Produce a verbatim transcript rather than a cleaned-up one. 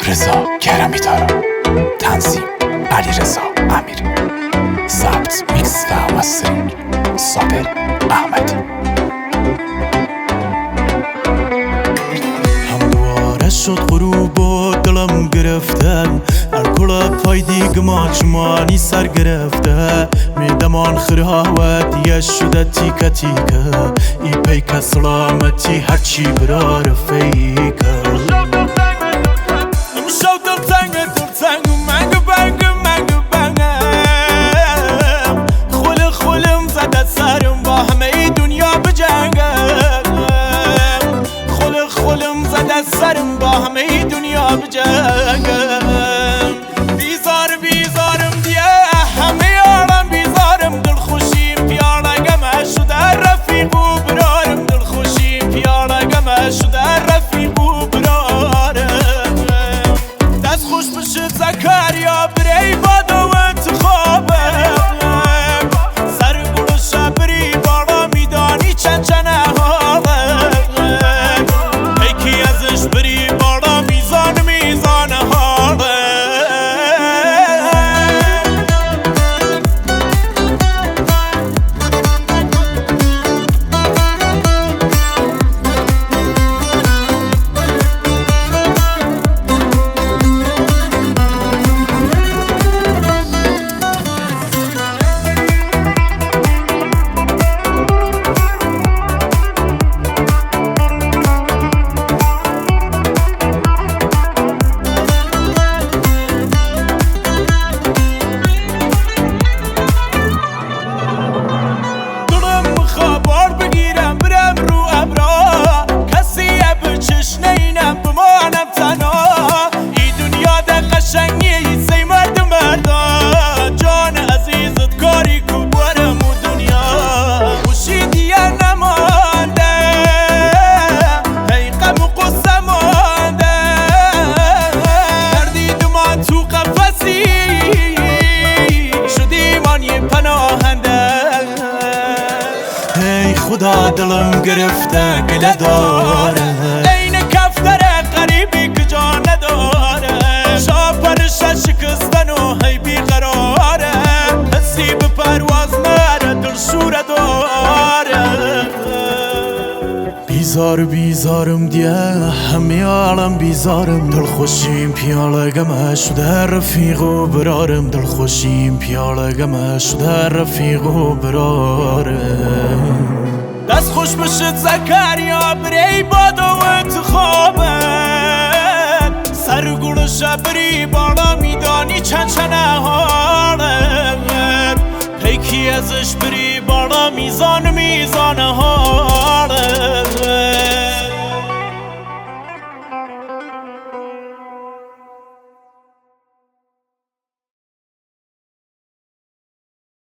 Reza Keremî Tara. Tenzîm Elî Reza Emîrî. Zabt, mix ve mastering Sober Ahmedî. Hemdû ware şot xurûbo dilim girifte. Her kula paydî gima çimanî ser girifte. Mêdeman xirawet ye şude tîke tîke. Î peyke silametî herçî birare feyke. Imşew dilteng dilteng meng beng meng beng. Xulim xulim zede serim ba hemeyî dinya bicengem. Xulim xulim zede serim ba hemeyî dinya bicengem. Bîzar bîzarim diye hemî alem bîzarim dilxweşîm piyale geme şude refîq û birarim dilxweşîm piyale geme şude refîq û birarim. Dest xweş bişi Zekeriya birey bado we tu xabe. Ser gulşe birî bala mîdanî çend çene hale. Peki ez iş birî bala mîzan mîzan hale. Dilim xebar bigîrem, birem rû ebra. Kesî ye bi çiş neynem, bimanem tena. Î dinya de qeşengî sey merdim merda. Can ezîz dikarî ku werem û dinya. Xweşî diye nemande. Hey qem û quse mande. Derdî diman tu qefesî. Şu dîman yê penahende. Hey Xuda dilim girifte gile dore. Eyni keftere qerîbî kica nedore. Şa perişe şikisteno hey bîqerare. Hissî bi perwaz nere dil şûre dore. Bîzar bîzarim diye hemî alem bîzarim. Dilxweşîm piyale geme şude refîq û birarim. Dilxweşîm piyale geme şude refîq û birarim. Dest xweş bişit Zekeriya birey bado we tu xabe. Ser gulşe birî bala mîdanî çend çene hale. Peki ez iş birî bala mîzan mîzan ha.